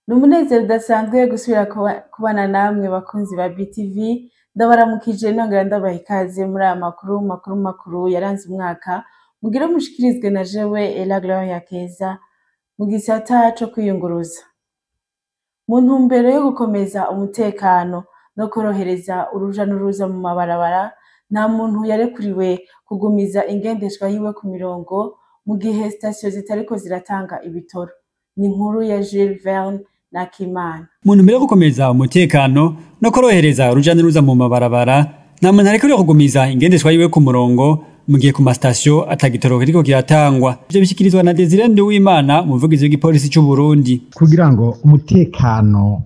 Ni umunezero udasanzwe gusubira kubana namwe bakunzi ba BTV. Ndabaramukije nongera ndabaha ikaze muri aya makuru makuru makuru yaranze umwaka, mugire mushikirizwe na jewe Ella Gloria Keza. Mu gisata co kwiyunguruza, mu ntumbero yo gukomeza umutekano no korohereza uruja n'uruza mu mabarabara, nta muntu yarekuriwe kugumiza ingendeshwa yiwe ku mirongo mu gihe sitasiyo zitariko ziratanga ibitoro. Ni inkuru ya Jules Verne Nakimana. Mu ntumbero yo gukomeza umutekano no korohereza uruja n'uruza mu mabarabara, nta muntu arekuriwe kugumiza ingendeshwa yiwe ku murongo mu gihe ku masitasiyo atagitoro kiriko kiratangwa. Ivyo bishikirizwa na Desire Nduwimana, umuvugizi w'igipolisi c'u Burundi. Kugira ngo umutekano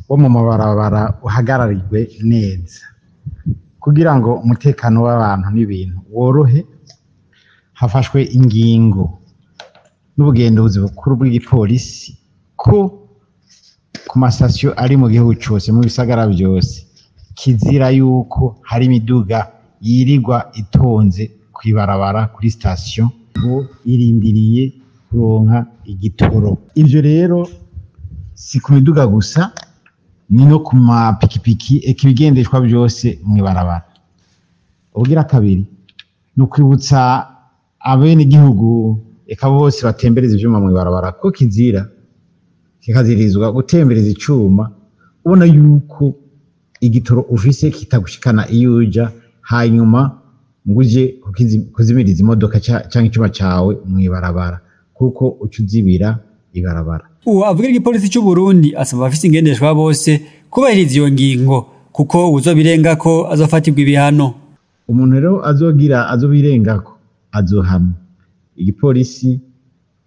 wo mu mabarabara uhagararirwe neza, kugira ngo umutekano w'abantu n'ibintu worohe, hafashwe ingingo n'ubugenduzi bukuru bw'igipolisi ko ku masitasiyo ari mu gihugu cose, mu bisagara vyose, kizira yuko hari imiduga yirirwa itonze kw'ibarabara kuri sitasiyo ngo irindiriye kuronka igitoro. Ivyo rero si ku miduga gusa, ni no ku mapikipiki, eka ibigendeshwa vyose mw'ibarabara. Ubugira kabiri ni ukwibutsa abenegihugu, eka bose batembereza ivyuma mw'ibarabara, ko kizira kikazirizwa gutembereza icuma ubona yuko igitoro ufise kitagushikana iyo uja, hanyuma ngo uje kuzimiriza imodoka canke icuma cawe mw'ibarabara, kuko uca uzibira ibarabara. Uwo avugira igipolisi c'u Burundi asaba abafise ingendeshwa bose kubahiriza iyo ngingo, kuko uwuzobirengako azofatirwa ibihano. Umuntu rero azogira azobirengako azohanwa. Igipolisi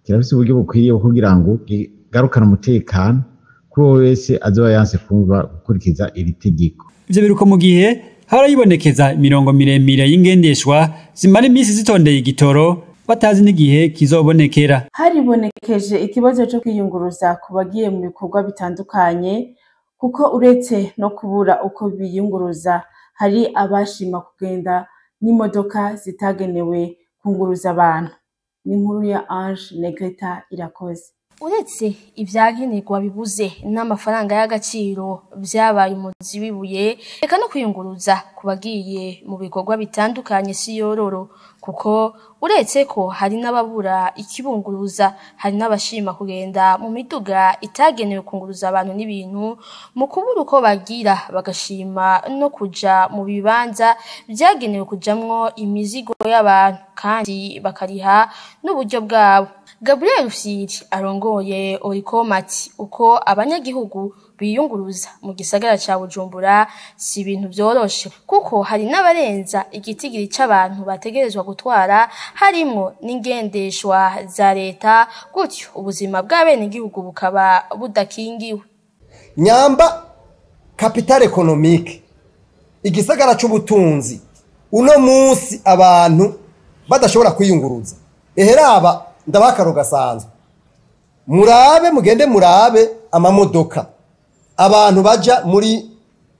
kirafise uburyo bukwiriye bwo kugira ngo kigarukane umutekano kuri uwo wese azoba yanse kumva gukurikiza iri tegeko. Ivyo biruko mu gihe harayibonekeza imirongo miremire y'ingendeshwa zimara imisi zitondeye igitoro batazi n'igihe kizobonekera. Haribonekeje ikibazo co kwiyunguruza ku bagiye mu bikorwa bitandukanye, kuko uretse no kubura uko biyunguruza, hari abashima kugenda n'imodoka zitagenewe kunguruza abantu. Ni inkuru ya Ange Negreta Irakoze. Uretse ivyankenerwa bibuze n'amafaranga y'agaciro vyabaye umuzi w'ibuye, reka no kwiyunguruza ku bagiye mu bikorwa bitandukanye si yororo, kuko uretse ko hari n'ababura ikibunguruza, hari n'abashima kugenda mu miduga itagenewe kunguruza abantu n'ibintu, mu kubura uko bagira bagashima no kuja mu bibanza vyagenewe kujamwo imizigo y'abantu, kandi bakariha n'uburyo bwabo. Gabriel Rufyiri arongoye Oricom ati uko abanyagihugu biyunguruza mu gisagara ca Bujumbura si ibintu vyoroshe, kuko hari n'abarenza igitigiri c'abantu bategerezwa gutwara, harimwo n'ingendeshwa za leta, gutyo ubuzima bw'abenegihugu bukaba budakingiwe. Nyamba capitale économique, igisagara c'ubutunzi, uno munsi abantu badashobora kwiyunguruza. Eheraba ndabakaro gasanzwe, murabe, mugende murabe amamodoka abantu baja muri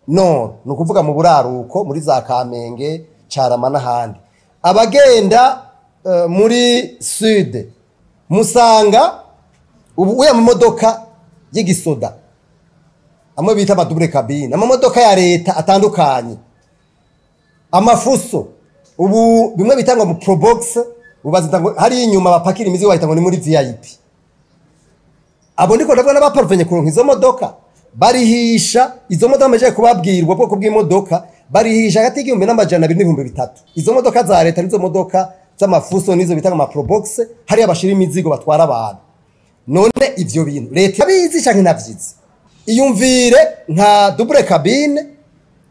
nord, ni ukuvuga mu buraruko, muri za Kamenge, Carama n'ahandi, abagenda muri sud, musanga ubu uya mamodoka y'igisoda amwe bita ama double cabine, amamodoka ya leta atandukanye, amafuso, ubu bimwe bita ngo mu probox, ubu bazita ngo hari inyuma bapakira imizigo, bahita ngo ni muri VIP. Abo ndiko ndavuga n'abaparvenye kuronka izo modoka, barihisha izo modoka meje kubabwirwa ubwoko bw'imodoka, barihisha hagati y'1200 n'3000. Izo modoka za leta nizo modoka z'amafuso, nizo bita ngo probox, hariya bashira imizigo batwara abantu. None ivyo bintu leta abizi canke ntavyizi? Iyumvire nka double cabine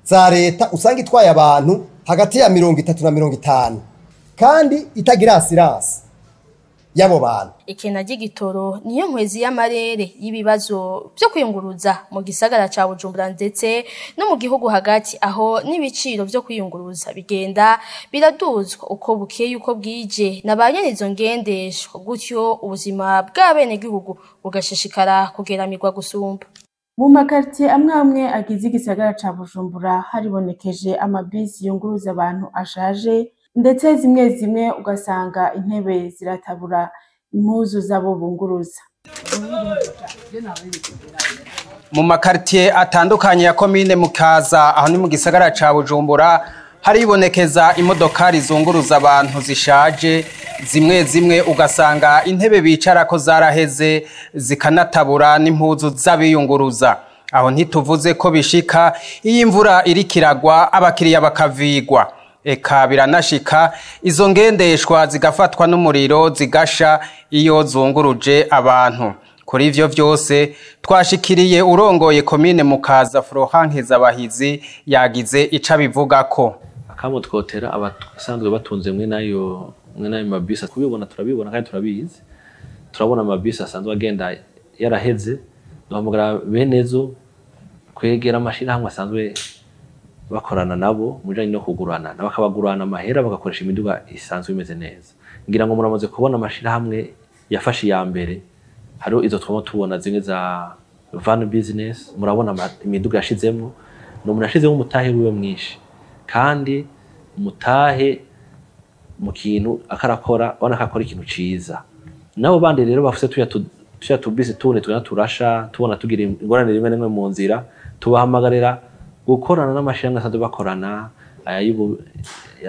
za leta usanga itwaye abantu hagati ya 30 na 50, kandi itagira assurance y'abo bantu. Ikena ry'igitoro niyo nkwezi y'amarere y'ibibazo vyo kwiyunguruza mu gisagara ca Bujumbura ndetse no mu gihugu hagati, aho n'ibiciro vyo kwiyunguruza bigenda biraduzwa uko bukeye uko bwije na ba nyene izo ngendeshwa, gutyo ubuzima bw'abenegihugu bugashishikara kugeramirwa gusumba. Mu makaritiye amwe amwe agize igisagara ca Bujumbura haribonekeje amabisi yunguruza abantu ashaje, ndetse zimwe zimwe ugasanga intebe ziratabura impuzu z'abo bunguruza. Mu makartier atandukanye ya komine Mukaza, aho ni mu gisagara ca Bujumbura, haribonekeza imodokari zunguruza abantu zishaje, zimwe zimwe ugasanga intebe bicarako zaraheze, zikanatabura n'impuzu z'abiyunguruza. Aho ntituvuze ko bishika iyo imvura iriko iragwa abakiriya bakavigwa. Eka biranashika izo ngendeshwa zigafatwa n'umuriro zigasha iyo zunguruje abantu. Kuri ivyo vyose twashikiriye urongoye komine Mukaza Florent Nkezabahizi, yagize ico abivugako. Akamo twotera abasanzwe batunze mwe nayo mabisi, kubibona turabibona kandi turabizi, turabona amabisi asanzwe agenda yaraheze. Duhamagara benezo kwegera amashirahamwe asanzwe bakorana nabo mu bijanye no kugurana, bakabagurana amahera bagakoresha imiduga isanzwe imeze neza. Ngira ngo muramaze kubona amashirahamwe yafashe iya mbere, hariho izo twama tubona zimwe za van business, murabona imiduga yashizemwo, ni umuntu yashizemwo umutahe wiwe mwinshi, kandi umutahe mu kintu akarakora, ubona ko akora ikintu ciza. Nabo bandi rero bafise tuya tubisi tundi tugenda turasha, tubona tugira ingorane rimwe rimwe mu nzira, tubahamagarira gukorana n'amashirahamwe asanzwe bakorana,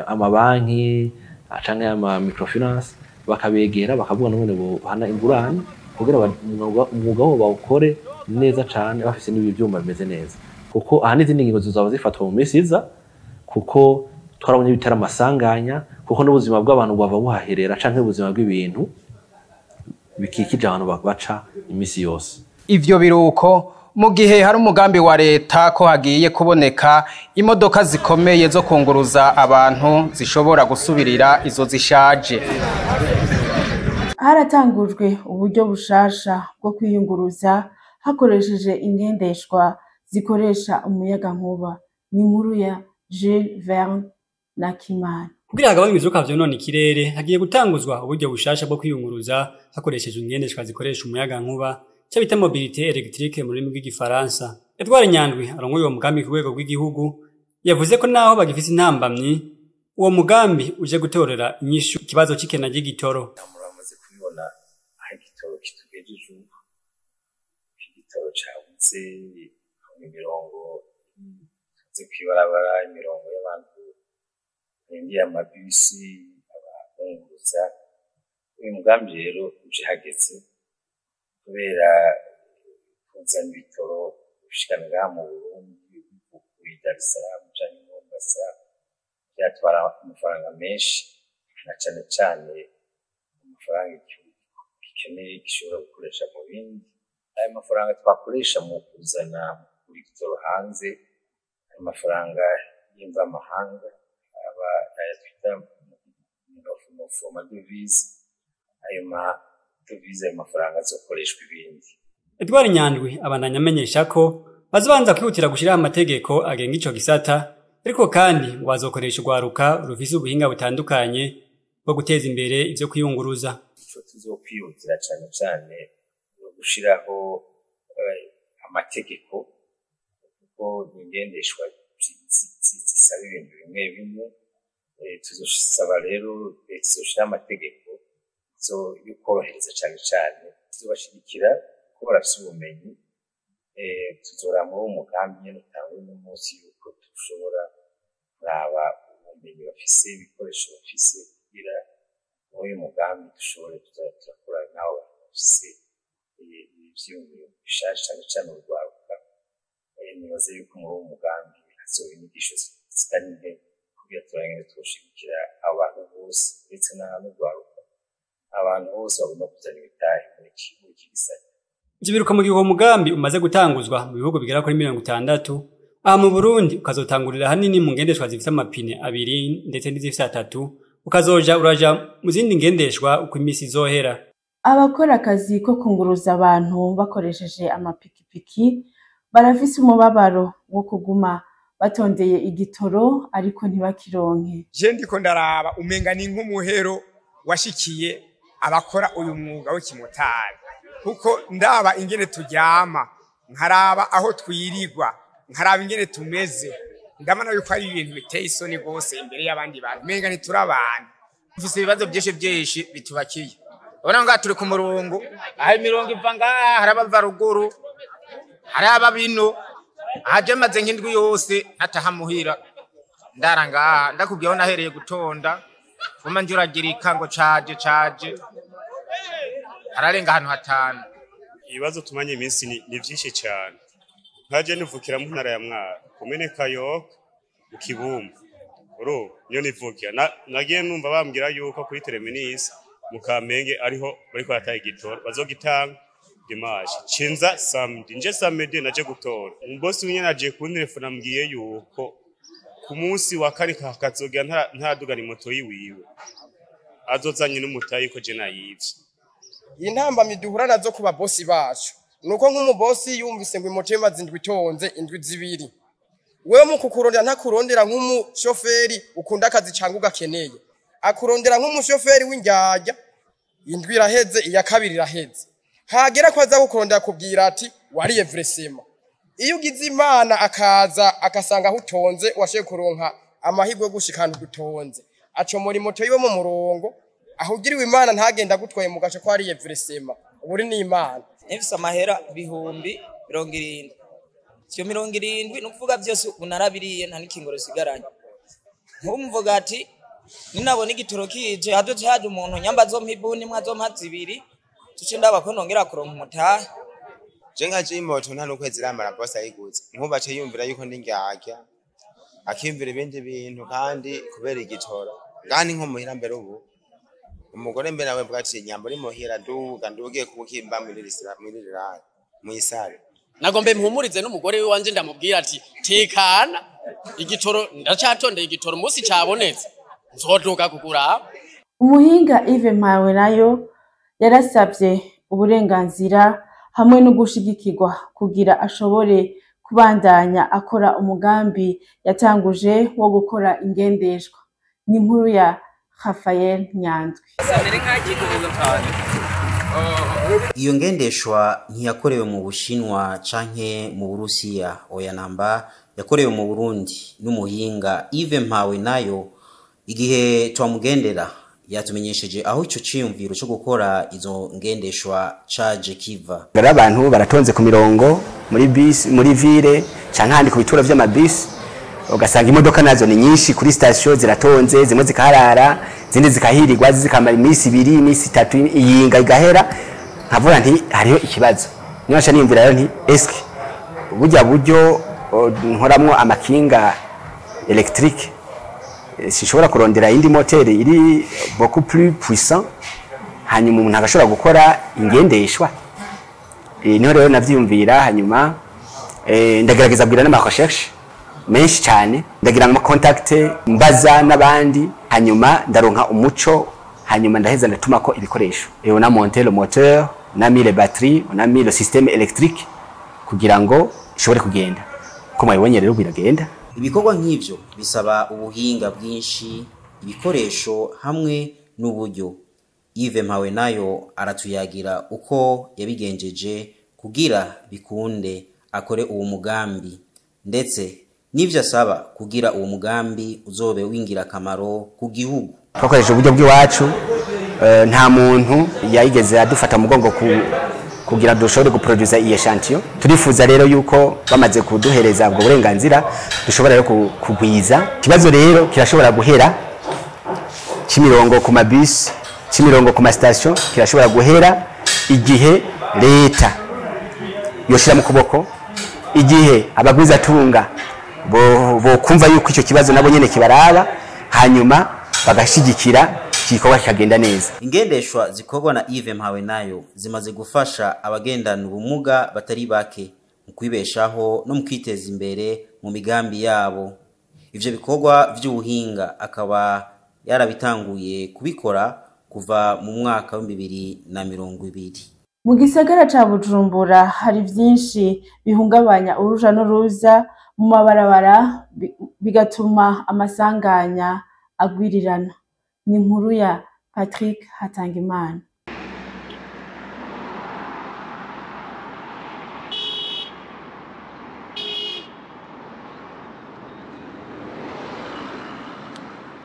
amabanki canke ama microfinance, bakabegera bakavuga n'ingene bohana ingurane kugira umwuga wabo bawukore neza cane, bafise n'ibi vyuma bimeze neza. Kuko aha n'izindi ngingo zizaba zifatwa mu minsi iza, kuko twarabonye bitera amasanganya, kuko n'ubuzima bw'abantu bwava buhaherera canke ubuzima bw'ibintu bikikije abantu baca imisi yose. Ivyo biruko mu gihe hari umugambi wa leta ko hagiye kuboneka imodoka zikomeye zo kunguruza abantu zishobora gusubirira izo zishaje. Haratangujwe uburyo bushasha bwo kwiyunguruza hakoresheje ingendeshwa zikoresha umuyagankuba. Ni inkuru ya Jules Verne Nakimana. Kugira hagabanywe ivyuka vyonona ikirere, hagiye gutanguzwa uburyo bushasha bwo kwiyunguruza hakoreshejwe ingendeshwa zikoresha umuyagankuba, ico bita mobilité électrique mu rurimi rw'igifaransa. Edouard Nyandwi arongoye uwo mugambi ku rwego rw'igihugu yavuze ko naho bagifise intambamyi, uwo mugambi uje gutorera inyishu ikibazo c'ikena ry'igitoro. Muramaze kubibona aho igitoro kitugejeje ubu, igitoro cabuze, imirongo itonze kw'ibarabara, imirongo y'abantu barindiriye amabisi abunguruza. Uyu mugambi rero uje hageze, kubera kuzana ibitoro gushika ngaha mu Burundi, bivuye Dar es Salaam canke Mombasa, vyatwara amafaranga menshi, na cane cane amafaranga igihugu gikeneye gishobora gukoresha mu bindi. Ayo mafaranga twakoresha mu kuzana kugura igitoro hanze, ayo mafaranga y'imvamahanga aba aya twita mu madevize, ayo madevize, ayo mafaranga azokoreshwa ibindi. Edouard Nyandwi abandanya amenyesha ko bazobanza kwihutira gushiraho amategeko agenga ico gisata, ariko kandi ngo bazokoresha urwaruka rufise ubuhinga butandukanye bwo guteza imbere ivyo kwiyunguruza. Ico tuzokwihutira cane cane ni ugushiraho amategeko, kuko ingendeshwa zisaba ibintu bimwe bimwe. Tuzosaba rero tuzoshiraho amategeko yo korohereza cane cane, tuzobashigikira ko barafise ubumenyi. Tuzoraba muri uwo mugambi nyene utangwe n'umunsi yuko dushobora kuraba ubumenyi bafise, ibikoresho bafise, kugira muri uyu mugambi dushobore kuza turakorana n'abo bantu bafise ivyiyumviro bishasha, cane cane urwaruka. Nibaza yuko muri uwo mugambi hazoba inyigisho zitari nke kugira turabe ingene twoshigikira abantu bose, ndetse n'urwaruka, abantu bose bagomba kuzana imitahe muri iki gisata. Ivyo biruka mu gihe uwo mugambi umaze gutanguzwa mu bihugu bigera kuri 60, aha mu Burundi ukazotangurira hanini mu ngendeshwa zifise amapine 2 ndetse n'izifise 3, ukazoja uraja mu zindi ngendeshwa uko imisi izohera. Abakora akazi ko kunguruza abantu bakoresheje amapikipiki barafise umubabaro wo kuguma batondeye igitoro ariko ntibakironke. Je ndiko ndaraba umenga ni nk'umuhero washikiye abakora uyu mwuga w'ikimotari, kuko ndaba ingene turyama, nkaraba aho twirirwa, nkaraba ingene tumeze, ndabona yuko ari ibintu biteye isoni rwose imbere y'abandi bantu, umenga ntituri abantu. Dufise ibibazo byinshi byinshi bitubakiye. Urabona ngaha turi ku murongo, aho imirongo iva ngaha, hari abava ruguru, hari aba bino, ahaje maze nk'indwi yose ntataha muhira. Ndara ngaha, ndakubwiye aho nahereye gutonda, nguma njuragirika ngo caje caje, hararenga ahantu hatanu. Ibibazo tumanye iminsi ni vyinshi cane. Nkaje nivukira mu ntara ya Mwaro, komine Kayoka, mu Kibumbu. Uru niyo nivukira. Nagiye numva bambwira yuko kuri Terminus mu Kamenge ariho bariko barataha igitoro, bazogitanga dimanche. Cinza samedi, nje samedi naje gutora. Umubosi winye naje kuntelefona ambwiye yuko ku munsi wa kane kazogera ntaradugana imoto yiwiwe. Azozanye n'umutayi ko je nayivye. Intambamyi duhura nazo ku babosi bacu nuko nk'umubosi yumvise ngo imoto imaze indwi itonze indwi zibiri, wewe mu kukurondera ntakurondera nk'umushoferi ukunda akazi cyangwa ugakeneye, akurondera nk'umushoferi w'indyarya. Indwi iraheze, iya kabiri iraheze, hagera ko aza kukurondera akubwira ati wariye versement. Iyo ugize Imana akaza akasanga aho utonze washoboye kuronka amahirwe yo gushika ahantu utonze, acomora imoto yiwe mu murongo. Aho ugiriwe Imana ntagenda agutwaye mu gace ko hariye versement, ubu ni Imana. Nifise amahera 70,000, ivyo 70 ni ukuvuga vyose ubu narabiriye, nta n'ikingo risigaranye. Nk'ubu mvuga ati ninabona igitoro kije hazoce haje umuntu nyamba azompa ibuni imwe azompa zibiri, tuce ndaba ko nongera kuronka umutahe. Je nka je imoto nta n'ukwezi iramara bose ayiguze, nkubu aca yiyumvira yuko ndi ndyarya, akiyumvira ibindi bintu kandi kubera igitoro. Kandi nko muhira mbere ubu umugore mbe nawe mvuga ati nyamba uri muhira nduga ndugiye kukimba mw'irirare mw'isare. Nagombe mpumurize n'umugore wanje ndamubwira ati tekana, igitoro ndacatondeye, igitoro umunsi cabonetse nzoduka kugura. Umuhinga Yves Mpawenayo yarasabye uburenganzira hamwe no gushigikirwa kugira ashobore kubandanya akora umugambi yatanguje wo gukora ingendeshwa. Ni inkuru ya Rafael Nyandwi. Iyo ngendeshwa ntiyakorewe mu Bushinwa canke mu Burusiya, oya namba, yakorewe mu Burundi n'umuhinga Yves Mpawenayo. Igihe twamugendera yatumenyesheje aho ico ciyumviro cyo gukora izo ngendeshwa caje kiva. Gara abantu baratonze ku mirongo muri bisi, muri ville canke ahandi ku bituro vy'amabisi, ugasanga imodoka nazo ni nyinshi kuri station ziratonze, zimwe zikaharara, izindi zikahirirwa, zikamara iminsi ibiri, iminsi itatu, iyinga igahera. Nkavuga nti hariho ikibazo. Niyo nca niyumvira rero nti eske burya buryo nkoramwo amakinga electrique sinshobora kurondera indi moteri iri beaucoup plus puissant, hanyuma umuntu agashobora gukora ingendeshwa. Niho rero navyiyumvira, hanyuma ndagerageza kugira n'ama recherche menshi cyane, ndagira ama contact mbaza n'abandi, hanyuma ndaronka umuco, hanyuma ndaheza ndatuma ko ibikoresho. Et on a monté le moteur, on a mis les batteries, on a mis le système électrique kugira ngo ishobore kugenda. Ko mwabibonye rero biragenda. Ibikorwa nk'ivyo bisaba ubuhinga bwinshi, ibikoresho hamwe n'uburyo. Yves Mpawenayo aratuyagira uko yabigenjeje kugira bikunde akore uwo mugambi, ndetse n'ivyo asaba kugira uwo mugambi uzobe w'ingirakamaro ku gihugu. Twakoresheje uburyo bw'iwacu, nta muntu yayigeze adufata mugongo kugira dushobore guproduza iyi echantillon. Turifuza rero yuko bamaze kuduhereza ubwo burenganzira dushobora rero kugwiza. Ikibazo rero kirashobora guhera c'imirongo ku mabisi, c'imirongo ku mastation, kirashobora guhera igihe leta yoshira mu kuboko, igihe abagwiza tunga bo kumva yuko ico kibazo nabo nyene kibaraba, hanyuma bagashigikira igikorwa kikagenda neza. Ingendeshwa zikorwa na Yves Mpawenayo zimaze gufasha abagendana ubumuga batari bake mu kwibeshaho no mu kwiteza imbere mu migambi yabo. Ivyo bikorwa vy'ubuhinga akaba yarabitanguye kubikora kuva mu mwaka wa 2020. Mu gisagara ca Bujumbura hari vyinshi bihungabanya uruja n'uruza mu mabarabara, bigatuma amasanganya agwirirana. Ni inkuru ya Patrick Hatangimana.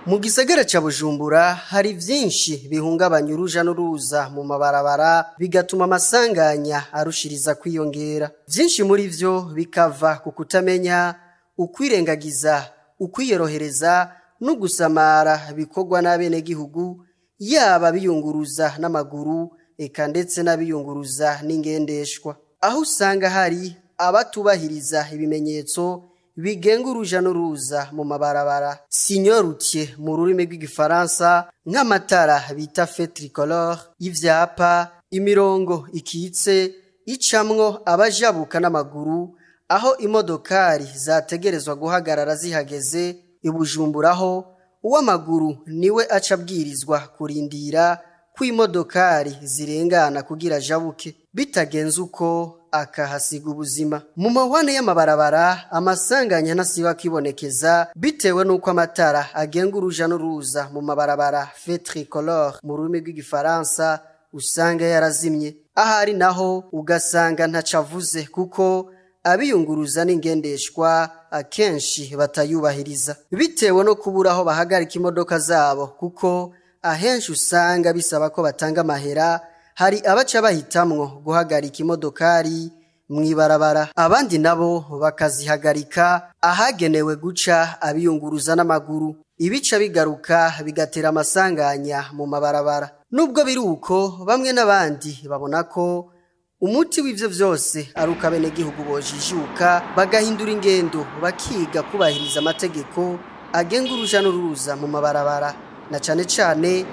Mu gisagara ca Bujumbura hari vyinshi bihungabanya uruja n'uruza mu mabarabara, bigatuma amasanganya arushiriza kwiyongera. Vyinshi muri vyo bikava ku kutamenya, ukwirengagiza, ukwiyorohereza no gusamara bikorwa n'abenegihugu, yaba biyunguruza n'amaguru eka ndetse n'abiyunguruza n'ingendeshwa, aho usanga hari abatubahiriza ibimenyetso bigenga uruja n'uruza mu mabarabara, signaux routiers mu rurimi rw'igifaransa, nk'amatara bita feu tricolore, ivyapa, imirongo ikitse icamwo abajabuka n'amaguru, aho imodokari zategerezwa guhagarara zihageze. Ibujumburaho uw'amaguru niwe aca abwirizwa kurindira ko imodokari zirengana kugira ajabuke, bitagenze uko akahasiga ubuzima. Mu mahwane y'amabarabara amasanganya ntasiba kwibonekeza, bitewe n'uko amatara agenga uruja n'uruza mu mabarabara, feu tricolore mu rurimi rw'igifaransa, usanga yarazimye. Ahari naho ugasanga ntacavuze, kuko abiyunguruza n'ingendeshwa akenshi batayubahiriza, bitewe no kubura aho bahagarika imodoka zabo, kuko ahenshi usanga bisaba ko batanga amahera. Hari abaca bahitamwo guhagarika imodokari mw'ibarabara, abandi nabo bakazihagarika ahagenewe guca abiyunguruza n'amaguru, ibica bigaruka bigatera amasanganya mu mabarabara. Nubwo biri uko, bamwe n'abandi babona ko umuti w'ivyo vyose ari uko abenegihugu bojijuka, bagahindura ingendo, bakiga kubahiriza amategeko agenga uruja n'uruza mu mabarabara, na cane cane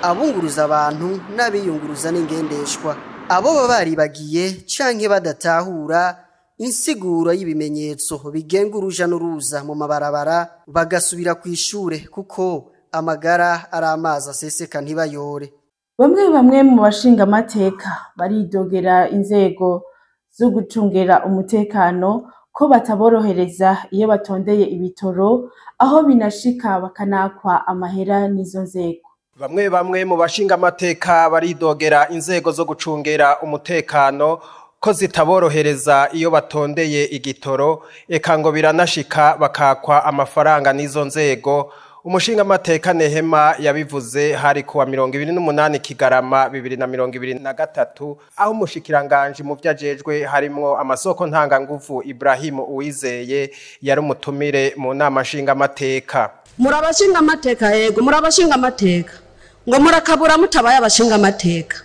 abunguruza abantu n'abiyunguruza n'ingendeshwa. Abo baba baribagiye canke badatahura insiguro y'ibimenyetso bigenga uruja n'uruza mu mabarabara, bagasubira kw'ishure, kuko amagara ari amazi aseseka ntibayore. Bamwe bamwe mu bashingamateka baridogera inzego zo gucungera umutekano ko bataborohereza iyo batondeye ibitoro, aho binashika bakanakwa amahera n'izo nzego. Bamwe bamwe mu bashingamateka baridogera inzego zo gucungera umutekano ko zitaborohereza iyo batondeye igitoro, eka ngo biranashika bakakwa amafaranga n'izo nzego. Umushingamateka Nehema yabivuze hari kuwa 28 Kigarama 2023, aho umushikiranganji mu vyajejwe harimwo amasoko ntanganguvu Ibrahim Uwizeye yari umutumire mu nama nshingamateka. Murabashingamateka, yego murabashingamateka, ngo murakabura mutabaye abashingamateka.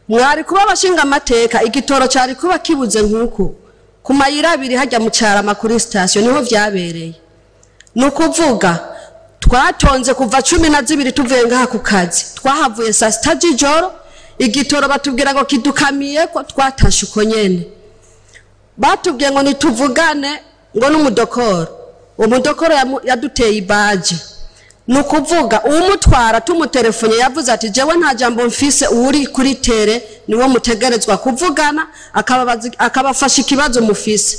Mwari kuba abashingamateka igitoro cari kuba kibuze nkuko ku mayira abiri hajya mu Carama kuri station niho vyabereye. Nukuvuga twatonze kuva 12 tuvuye ngaha ku kazi, twahavuye saa 6 z'ijoro, igitoro batubwira ngo kidukamiye ko twatashe uko nyene. Batubwiye ngo nituvugane ngo n'umudokoro, uwo mudokoro yaduteye ibaje. Nukuvuga uwumutwara tumutelefone yavuze ati jewe nta jambo mfise, uri kuri tere niwo mutegerezwa kuvugana, akabafasha ikibazo mufise.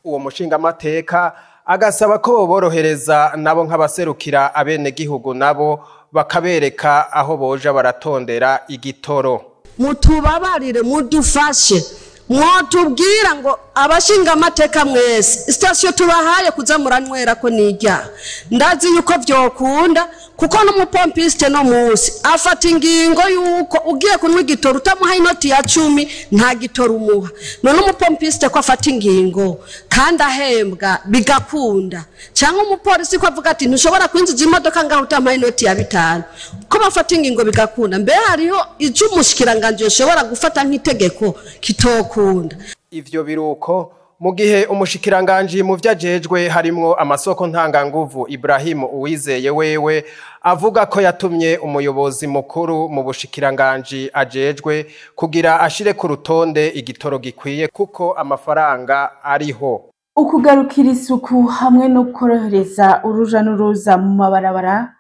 Uwo mushingamateka agasaba ko borohereza nabo nk'abaserukira abenegihugu, nabo bakabereka aho boja baratondera igitoro. Mutubabarire, mudufashe, mwotubwira ngo abashingamateka mwese sitasiyo tubahaye kuza muranywera ko nijya. Ndazi yuko vyokunda, kuko n'umupompiste no munsi afata ingingo yuko ugiye kunywa igitoro utamuha inoti ya 10 nta gitoro umuha. None umupompiste ko afata ingingo kandi ahembwa bigakunda, cyangwa umupolisi ko avuga ati ntushobora kwinjiza imodoka ngaho utamuha inoti ya 5, ko bafata ingingo bigakunda. Mbe hariho ico umushikiranganje ushobora gufata nk'itegeko kitokunda? Ivyo biruko mu gihe umushikiranganji mu vyajejwe harimwo amasoko ntanganguvu Ibrahim Uwizeye wewe avuga ko yatumye umuyobozi mukuru mu bushikiranganji ajejwe kugira ashire ku rutonde igitoro gikwiye, kuko amafaranga ariho. Ukugarukira isuku hamwe no korohereza uruja n'uruza mu mabarabara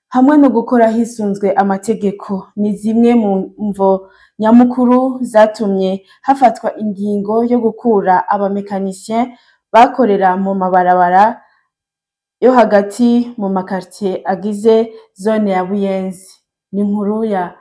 hamwe no gukora hisunzwe amategeko ni zimwe mu mvo nyamukuru zatumye hafatwa ingingo yo gukura abamekanisien bakorera mu mabarabara yo hagati mu makartier agize zone ya Buyenzi. Ni inkuru ya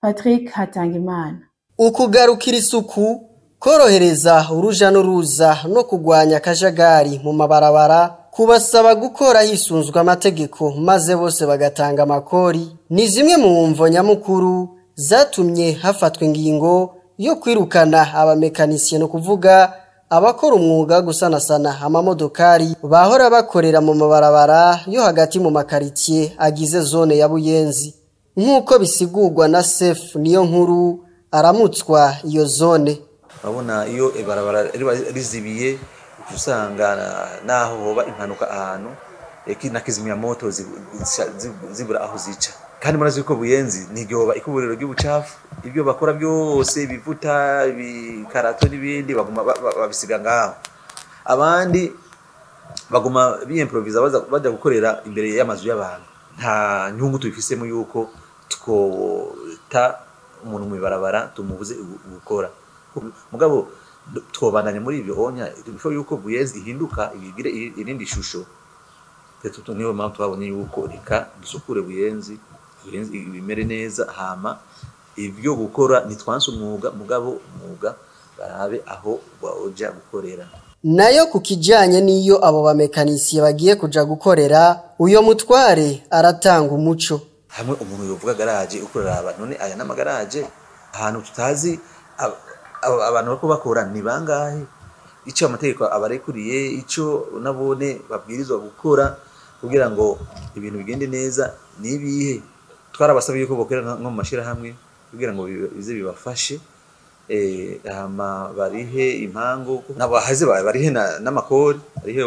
Patrick Hatangimana. Ukugarukira isuku, korohereza uruja n'uruza no kugwanya akajagari mu mabarabara Kubasaba gukora hisunzwe amategeko maze bose bagatanga amakori ni zimwe mu mvo nyamukuru zatumye hafatwa ingingo yo kwirukana abamekanisiye, no kuvuga abakora umwuga wo gusanasana amamodokari bahora bakorera mu mabarabara yo hagati mu makaritsiye agize zone ya Buyenzi, nk'uko bisigurwa na Sef niyo nkuru aramutswa iyo zone. Urabona iyo ibarabara riba rizibiye, usanga naho hoba impanuka ahantu na kizimyamoto zibura aho zica. Kandi murazi ko Buyenzi ntiryoba ikuburiro ry'ubucafu, ibyo bakora byose, ibivuta, ibikarato n'ibindi, baguma babisiga ngaho. Abandi baguma biyemprovisa, baza gukorera imbere y'amazu y'abantu. Nta nyungu tubifisemo yuko twota umuntu mw'ibarabara tumubuze gukora, mugabo twobandanya muri ibyo onya before yuko Buyenzi ihinduka igire irindi shusho. Niyo mpamvu twabonye yuko reka dusukure Buyenzi, Buyenzi bimere neza. Hama ibyo gukora ntitwanse umwuga, mugabo umwuga barabe aho baja gukorera. Nayo ku kijanye n'iyo abo bamekanisiye bagiye kuja gukorera, uyo mutware aratanga umuco. Hamwe umuntu yovuga garaje, uko uraraba none aya n'amagaraje ahantu tutazi abantu bariko bakora ni bangahe, icyo amategeko abarekuriye, icyo nabone babwirizwa gukora kugira ngo ibintu bigende neza nibihe. Twarabasabye yuko bokorera nko mu mashirahamwe kugira ngo bize bibafashe, hama barihe impango nabo bahaze, barihe n'amakori, barihe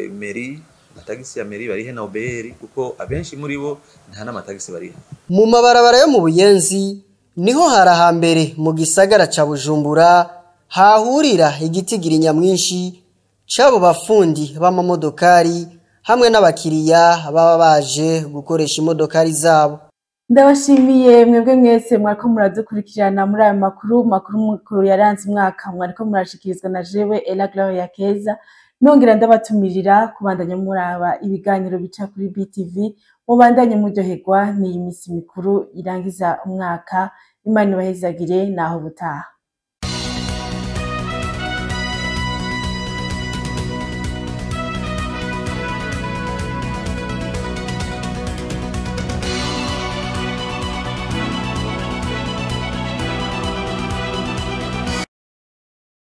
mairie, amatagisi ya mairie, barihe na OBR, kuko abenshi muri bo nta n'amatagisi bariha. Mu mabarabara yo mu Buyenzi niho hari ahambere mu gisagara ca Bujumbura hahurira igitigiri nyamwinshi c'abo bafundi b'amamodokari hamwe n'abakiriya baba baje gukoresha imodokari zabo. Ndabashimiye mwebwe mwese mwariko muradukurikirana muri aya makuru makuru yaranze umwaka, mwariko murashikirizwa na jewe Ella Gloria Keza. Nongera ndabatumirira kubandanya muraba ibiganiro bica kuri BTV, mubandanye muryoherwa n'iyi misi mikuru irangiza umwaka. Imana ibahezagire, naho butaha.